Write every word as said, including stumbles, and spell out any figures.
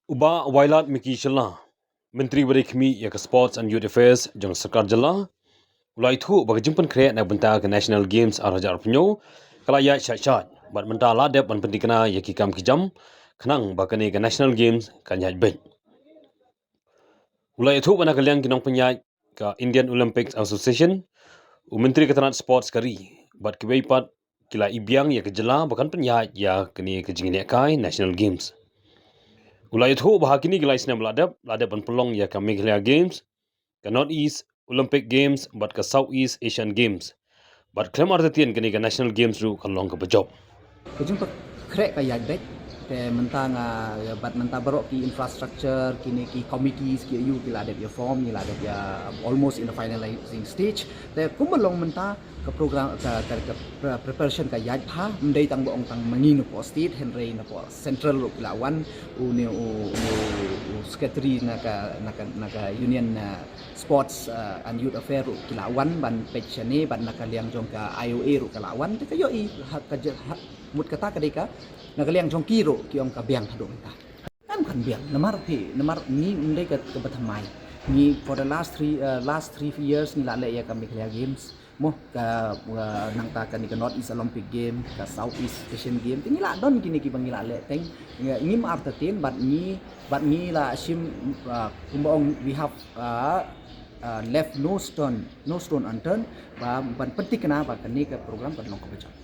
U Bah Wailadmiki Shylla, Myntri ba dei khmih ïa ka Sports and Youth Affairs jong ka sorkar jylla, u la ïathuh ba ka jingpynkhreh na ka bynta ka National Games ar hajar arphew hynñiew ka la ïaid shait shait bad mynta la dep ban pynthikna ïa ki kam ki jam khnang ba kane ka National Games kan ïaid beit. U la ïathuh ba na ka liang ki nongpynïaid ka Indian Olympics Association, u Myntri ka tnat Sports ka ri bad kiwei pat ki la i biang ïa ka jylla ba kan pynïaid ïa kane ka jingïalehkai National Games. U la ïathuh ba ha kine ki lai snem ba la dep, la dep ban pynlong ïa ka Meghalaya Games, ka North East Olympic Games bad ka South East Asian Games. Bad khlem artatien kane ka National Games ruh kan long kaba jop. Ka jingpynkhreh ka ïaid beit, te mynta nga, bad mynta baroh ki infrastructure, kine ki committees ki ïa u ki la dep ïa form, ki la dep ïa almost in the finalizing stage. Te kumba long mynta ka program ka, ka, ka pre- preparation ka ïaid bha, ym dei tang ba ong tang ma ngi napoh state, hynrei napoh central ruh ki la wan, une u, u, u secretary na ka, na ka, na ka union, uh, Sports, uh, and Youth Affair ruh ki la wan ban peit shane, bad na ka liang jong ka I O A ruh ka la wan, te ka ïohi ha ka je- ha, mut kata ka dei ka, na ka liang jong ki ruh ki ong ka biang haduh mynta. Kan kan biang, namar phi, namar ngi ym dei ka, kaba thymmai. Ngi for the last three, uh, last three years ngi la leh ïa ka Meghalaya Games. Mo ka, uh, nangta kane ka North East Olympic Game, ka South East Asian Game. Te ngi la don kine kiba ngi la leh teng. Ngi, ngim artatien bad ngi, bad ngi la shim, uh, kumba ong we have, uh, uh, left no stone, no stone unturned. Ba ban pynthikna ba kane ka program kan long kaba jop.